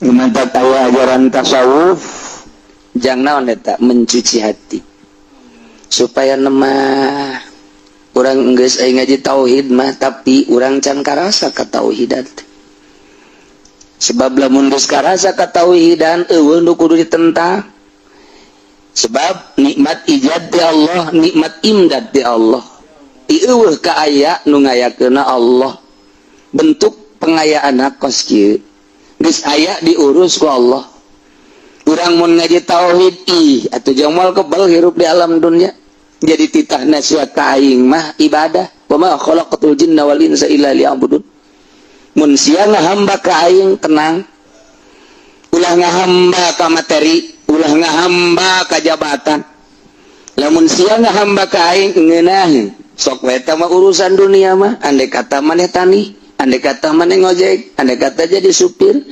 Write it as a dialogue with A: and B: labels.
A: Mantap, aya ajaran tasawuf jang naon eta, mencuci hati supaya lemah. Urang geus aya ngaji tauhid mah, tapi urang can karasa katauhidan, sebab lamun geus karasa katauhidan, euweuh nu kudu ditentang, sebab nikmat ijad ti Allah, nikmat imdad ti Allah. Ti euweuh ka aya, nu ngayakeunna Allah. Bentuk pengayaan kos kieu, geus aya diurus ku Allah. Urang mun ngaji tauhid, ih atuh jang moal kebal hirup di alam dunia. Jadi titah nasihat ka aing mah ibadah. Wa ma khalaqatul jinna wal insa illa liya'budun. Mun sia ngahamba ka aing, tenang, ulah ngahamba ka materi, ulah ngahamba ka jabatan. Lamun sia ngahamba ka aing ngeunaheun, sok we eta mah urusan dunia mah. Andai kata maneh tani, andai kata maneh ngojek, andai kata jadi supir.